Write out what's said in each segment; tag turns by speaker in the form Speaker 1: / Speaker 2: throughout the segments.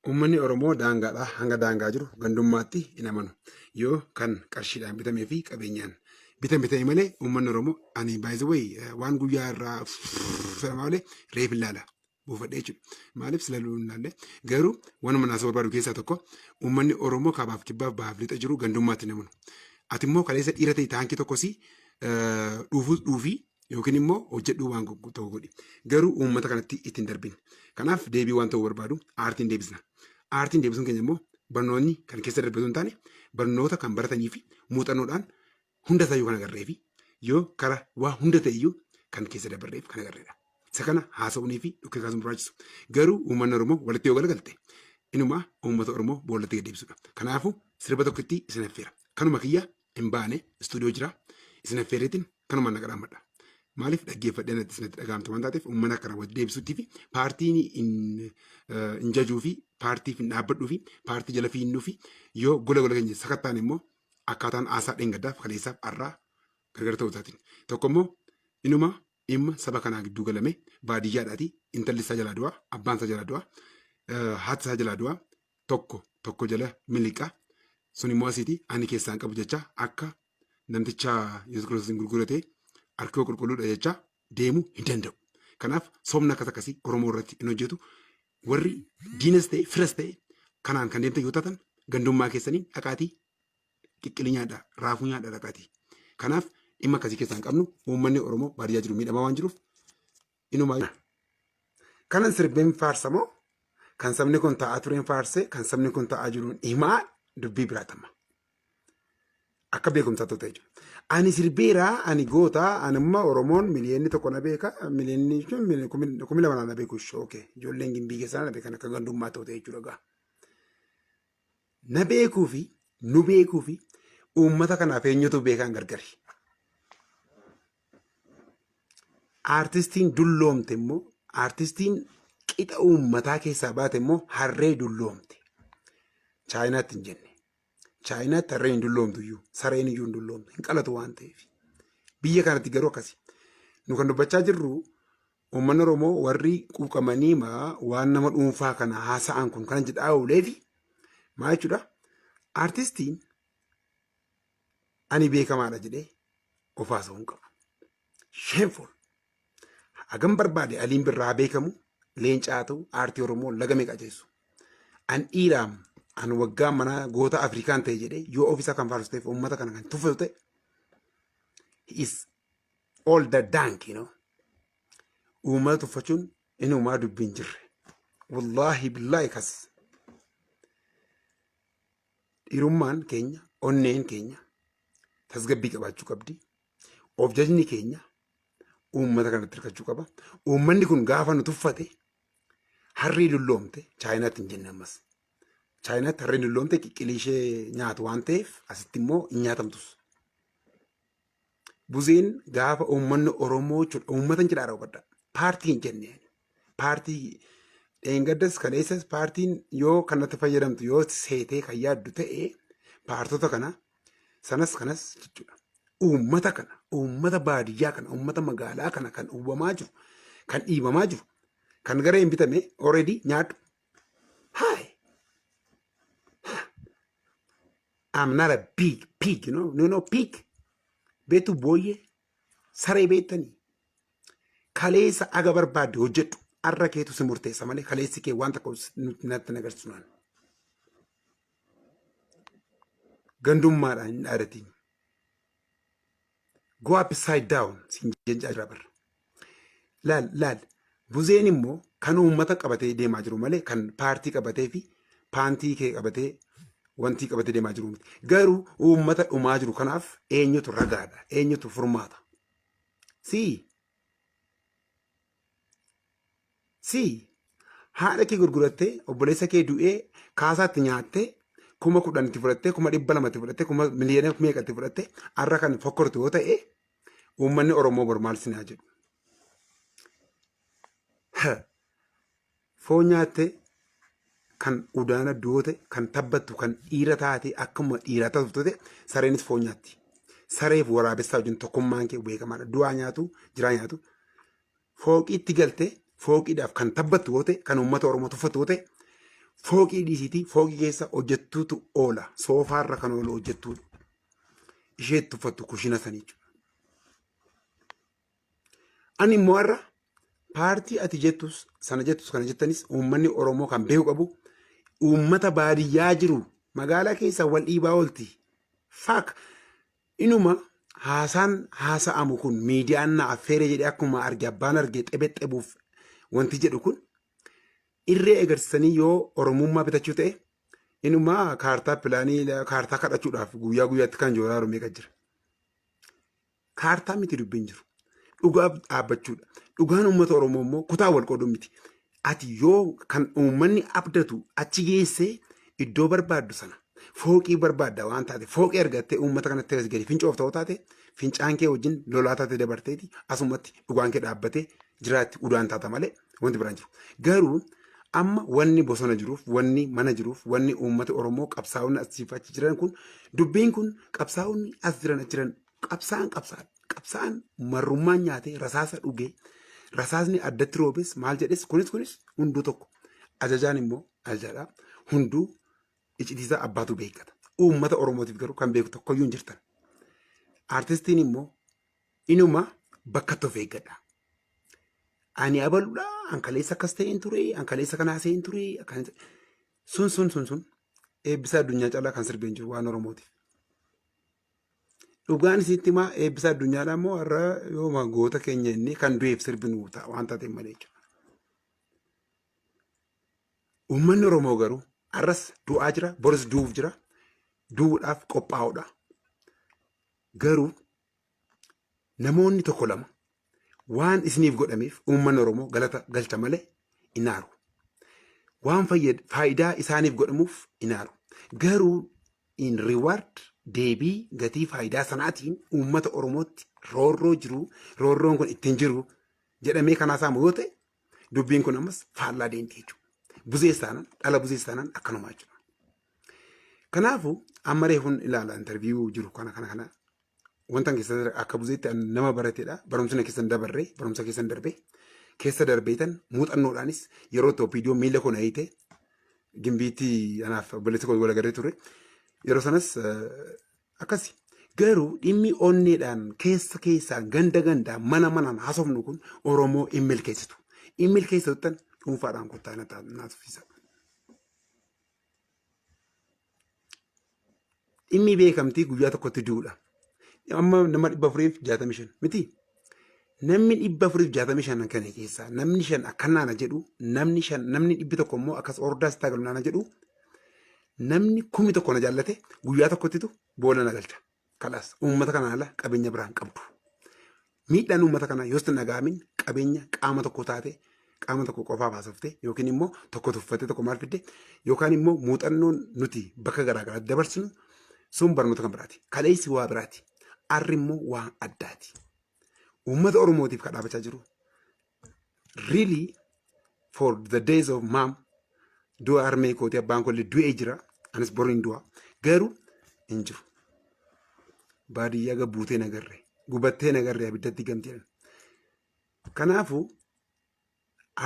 Speaker 1: Uummanni Oromoo daangaadhaa hanga daangaa jiru gandummaatti hin amanu. Yoo kan qarshiidhaan bitamee fi qabeenyaan bitame ta'e malee uummanni Oromoo ani by the way waan guyyaa irraa fedhamaa malee reef hin laala buufadhee jechuudha. Maaliif sila loluu hin laalle garuu wanuma naasoo barbaadu keessaa tokko uummanni Oromoo kaabaaf kibbaaf bahaaf lixa jiru gandummaatti hin amanu. Ati immoo kaleessa dhiira ta'e taankii tokkosii dhuufus dhuufii yookiin immoo hojjedhuu waan tokko godhi. Garuu uummata kanatti ittiin darbin. Kanaaf deebii waan ta'uu barbaadu aartiin deebisna. Aartiin deebisuun keenya immoo barnoonni kan keessa darbe osoo hin taane barnoota kan baratanii fi muuxannoodhaan hunda isaayyuu kan agarree fi yoo kara waa hunda ta'e iyyuu kan keessa dabarreef kan agarreedha. Isa kana haasa'uunii fi dhukkee kaasuun barbaachisu. Garuu uummanni Oromoo walitti yoo galagalte inuma uummata Oromoo boollatti gad deebisudha. Kanaafuu sirba tokkotti isin affeera. Kanuma kiyya hin baane istuudiyoo jira. Isin affeereetiin kanumaan na qadhaammadha. Maaliif dhaggeeffadhee natti isinatti dhaga'amte waan taateef uummata akkana walitti deebisuutti fi paartiin hin jajuu fi paartiif hin dhaabbadhuu fi paartii jala fiinnuu fi yoo gola gola keenya sakattaan immoo akkaataan haasaa dheengaddaaf kaleessaaf har'aa gargar ta'uu isaatiin. Tokko immoo inuma dhimma saba kanaa gidduu galame baadiyyaadhaati intalli isaa jalaa du'a abbaan isaa jalaa du'a haati isaa jalaa du'a tokko tokko jala miliqa sun immoo asiiti ani keessaan qabu jecha akka namticha Yesuus Kiristoosiin gurgurate harki qulqulluudha jecha deemuu hin danda'u. Kanaaf sobni akkas akkasii Oromoo irratti hin hojjetu. Warri diinas ta'e firas ta'e kanaan kan deemtan yoo taatan gandummaa keessaniin dhaqaatii qiqqilii nyaadhaa raafuu nyaadhaa dhaqaatii. Kanaaf dhimma akkasii keessaa hin qabnu uummanni Oromoo baadiyyaa jiru miidhamaa waan jiruuf inumaa. Kanan sirbeen faarsamoo kan sabni kun taa'aa tureen faarsee kan sabni kun taa'aa jiruun himaa dubbii biraatama. Akka beekumsaa ta'e jechuudha. Ani sirbeera, ani goota, ani amma Oromoon miliyoonni tokko na beeka, miliyoonni jechuun 2000 na beeku ishee okay. Ijoolleen gimbii keessaa na beekan akka gandummaa ta'u ta'e jechuudha gaa. Na beekuu fi nu beekuu fi uummata kanaaf eenyutu beekaan gargari. Aartistiin dulloomte immoo aartistiin qixa uummataa keessaa baate immoo harree dulloomte. Chaayinaatti hin jenne. Chaayinaatti harreen hin dulloomtu iyyuu sareen iyyuu hin dulloomtu hin qalatu waan ta'eef. Biyya kanatti garuu akkasi. Nu kan dubbachaa jirru uummanni Oromoo warri quuqamanii waan nama dhuunfaa kana haasa'an kun kana jedhaa ooleefi maal jechuudha? Aartistiin ani beekamaadha jedhee of haasa'uu hin qabu. Shameful. Hagam barbaade Aliin Birraa beekamu leencaa haa ta'u aartii Oromoo laga meeqa ceessu. An dhiiraam an waggaa mana goota Afrikaan ta'e jedhee yoo ofiisaa kan faarsu ta'eef uummata kana kan tuffatu ta'e he is all the dank you know. Uummata tuffachuun inumaa dubbiin jirre. Wallaahi billaahi kas. Dhiirummaan keenya onneen keenya tasgabbii qabaachuu qabdi. Of jajni keenya uummata kanatti hirkachuu qaba. Uummanni kun gaafa nu tuffate harree dulloomte chaayinaatti hin jenne ammas. Chaayinaatti harreen dulloomte qiqqilii ishee nyaatu waan ta'eef asitti immoo hin nyaatamtus. Buzeen gaafa uummanni Oromoo jechuudha. Uummata hin jedhaa hubadhaa. Paartii hin jenne. Paartii dheengaddas kaleessas paartiin yoo kanatti fayyadamtu yoo seetee kan yaaddu ta'e paartota kana sanas kanas jechuudha. Uummata kana, uummata baadiyyaa kana, uummata magaalaa kana kan hubamaa jiru, kan dhiibamaa jiru, kan gara hin bitame already nyaadhu. Hi. I'm not a big pig, you know, no, no, pig. Beektu booyyee saree beektanii. Kaleessa aga barbaadde hojjedhu. Arra keetu si murteessa malee kaleessi kee waan tokko natti hin agarsiisu naan. Gandummaadhaan hin dhaadatiin. Go upside down siin jechaa jira barra. Laal laal buzeen immoo kan uummata qabatee deemaa jiru malee kan paartii qabatee fi paantii kee qabatee wantii qabatee deemaa jiru miti. Garuu uummata dhumaa jiru kanaaf eenyutu ragaadha eenyutu furmaata. Sii Sii haadha kee gurgurattee obboleessa kee du'ee kaasaatti nyaattee 10,000 itti fudhattee 200,000 itti fudhattee kuma miliyoona meeqa itti fudhattee har'a kan fokkortu yoo ta'e uummanni Oromoo bor maal sinaa jedhu. Foon nyaattee kan udaana doote kan tabbattu kan dhiira taate akkuma dhiiraa taatu ta'e sareenis foon nyaatti. Sareef waraabessaa wajjin tokkummaan kee beekamaadha. Du'aa nyaatu jiraa nyaatu. Fooqiitti galtee fooqiidhaaf kan tabbattu yoo ta'e kan uummata Oromoo tuffatu yoo ta'e Fooqii dhiisiitii fooqii keessa hojjettuutu oola. Soofaarra kan oolu hojjettuudha. Ishee itti uffattu kushina sanii jechuudha. Ani immoo har'a paartii ati jettus sana jettus kana jettanis uummanni Oromoo kan beeku qabu uummata baadiyyaa jiru magaalaa keessa wal dhiibaa oolti. Faak inuma haasaan haasa'amu kun miidiyaan na affeere jedhee akkuma arge abbaan arge xebexebuuf wanti jedhu kun irree agarsiisanii yoo Oromummaa bitachuu ta'e inuma kaartaa pilaanii kaartaa kadhachuudhaaf guyyaa guyyaatti kan jooraa jiru meeqa jira. Kaartaa miti dubbiin jiru. Dhugaaf dhaabbachuudha. Dhugaan uummata Oromoo immoo kutaa wal qooduu miti. Ati yoo kan uummanni abdatu achi geessee iddoo barbaaddu sana fooqii barbaadda waan taate fooqii argattee uummata kanatti as gadi fincoof ta'uu taate fincaan kee wajjin lolaa taate dabarteeti asumatti dhugaan kee dhaabbatee jiraatti udaan taata malee wanti biraan jiru. Garuu amma wanni bosona jiruuf, wanni mana jiruuf, wanni uummata Oromoo qabsaa'onni asiif achi jiran kun dubbiin kun qabsaa'onni as jiran achi jiran qabsaa'an qabsaa'an qabsaa'an marrummaan nyaatee rasaasa dhugee rasaasni addatti roobes maal jedhes kunis kunis hunduu tokko ajajaan immoo ajajaadha hunduu icitiisaa abbaatu beekkata uummata Oromootiif garuu kan beeku tokkoyyuu hin jirtan artistiin immoo inuma bakkatti of eeggadha. Ani abaludha, an kaleessa akkas ta'een ture, an kaleessa kana haasa'een ture, sun sun sun sun eebbisaa addunyaa caalaa kan sirbeen jiru waan Oromootiif. Dhugaan isitti himaa eebbisaa addunyaadhaa immoo har'a yooma goota keenya inni kan du'eef sirbinu ta'a waan taateef malee jechuudha. Uummanni Oromoo garuu har'as du'aa jira, boris du'uuf jira, du'uudhaaf qophaa'uudha. Garuu namoonni tokko lama waan isiniif godhameef uummanni Oromoo galata galcha malee hin aaru. Waan faayidaa isaaniif godhamuuf hin aaru. Garuu in reward deebii gatii faayidaa sanaatiin uummata Oromootti roorroo jiru roorroon kun ittiin jiru jedhamee kanaa saamu yoo ta'e dubbiin kun ammas faallaa deemti jechuudha. Buzees taanaan dhala buzees taanaan akkanumaa jechuudha. Kanaafuu amma reefuun ilaala interviyuu jiru kana kana kana wanta keessa akka buzeetti nama barateedha. Barumsa na keessan dabarree barumsa keessan darbee keessa darbeetan muuxannoodhaanis yeroo itti opiidiyoo miila koo na hiite gimbiitti anaaf obboleessi koo wal agarree turre. Yeroo sanas akkasi. Garuu dhimmi onneedhaan keessa keessaan ganda gandaan mana manaan haasofnu kun Oromoo hin milkeessitu. Hin milkeessitu dhuunfaadhaan kottaa na tuffisa. Dhimmi beekamtii guyyaa tokkotti du'uudha. Amma nama 465 miti. Namni 465 kana keessaa namni shan akka naana jedhu namni shan namni 100 immoo akkas ordaa sitti galu naana jedhu namni 1000 na jaallate guyyaa tokkottitu boolla na galcha. Kalaas uummata kanaan ala qabeenya biraan qabdu. Miidhaan uummata kanaa yoos dhaga'amin qabeenya qaama tokko taate qaama tokko qofaaf haasofte yookiin immoo tokko tuffatte tokko maal fidde yookaan immoo muuxannoon nuti bakka garaa garaatti dabarsinu sun barnoota kan biraati. Kaleessi waa biraati. Arri immoo waa addaati. Uummata Oromootiif kan dhaabachaa jiru really for the days of mom du'a harmee kooti abbaan koollee du'ee jira anis boru hin du'a garuu hin jiru baadiyyaa gabbuutee nagarre gubattee nagarre abiddatti gamtee kanaafuu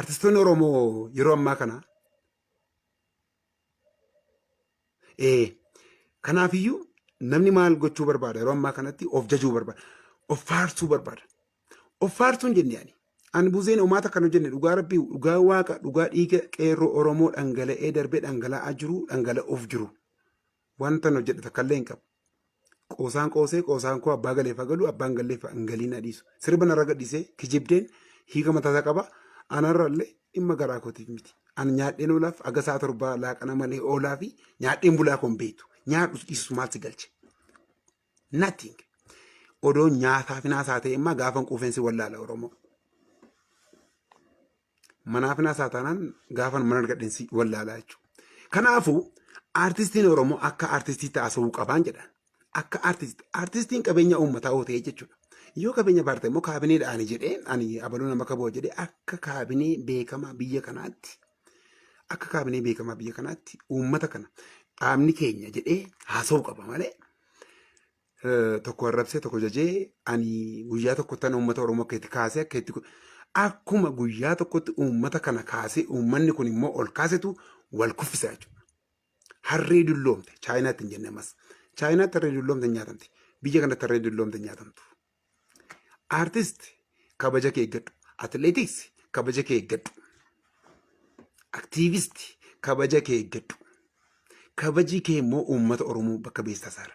Speaker 1: artistoonni Oromoo yeroo ammaa kana ee kanaafiyyuu namni maal gochuu barbaada yeroo ammaa kanatti of jajuu barbaada of faarsuu barbaada Of faarsuun jenne ani. Ani buzeen homaa takka hin hojjenne dhugaa rabbii dhugaa waaqa dhugaa dhiiga qeerroo Oromoo dhangala'ee darbee dhangala'aa jiru dhangala'uuf jiru. Wanta hojjedhe takka illee hin qabu. Qoosaan qoosee qoosaan koo abbaa galeef haa galu abbaan galleef hin galiin adiisu. Sirba narra gadhiisee kijibdeen hiika mataasaa qaba. Anarra illee dhimma garaa kootiif miti. Ani nyaadheen oolaaf aga sa'a torbaa laaqana malee oolaa fi nyaadheen bulaa koon beektu. Nyaadhus dhiisus maal si galche? Nothing. Odoo nyaataaf naasaa ta'e immoo gaafan quufeensi wallaala Oromoo. Manaaf naasaa taanaan gaafan mana argadheensi wallaalaa jechuudha. Kanaafuu aartistiin Oromoo akka aartistii taasisuu qabaan jedhan. Akka aartistii aartistiin qabeenya uummataa yoo ta'e jechuudha. Yoo qabeenya baarte immoo kaabineedha ani jedhee ani abaluu nama kaboo jedhee akka kaabinee beekamaa biyya kanaatti akka kaabinee beekamaa biyya kanaatti uummata kana dhaabni keenya jedhee haasa'uu qaba malee tokko arrabsee tokko jajee ani guyyaa tokkotti uummata Oromoo akka itti kaasee akka itti akkuma guyyaa tokkotti uummata kana kaasee uummanni kun immoo ol kaasetu Wal kuffisa jechuudha. Harree dulloomte Chaayinaatti hin jenne ammas. Chaayinaatti harree dulloomte hin nyaatamti. Biyya kanatti harree dulloomte hin nyaatamtu. Artist, kabaja kee eeggadhu. Atileetiks, kabaja kee eeggadhu. Activist, kabaja kee eeggadhu. Kabaji kee immoo uummata Oromoo bakka beestaa saara.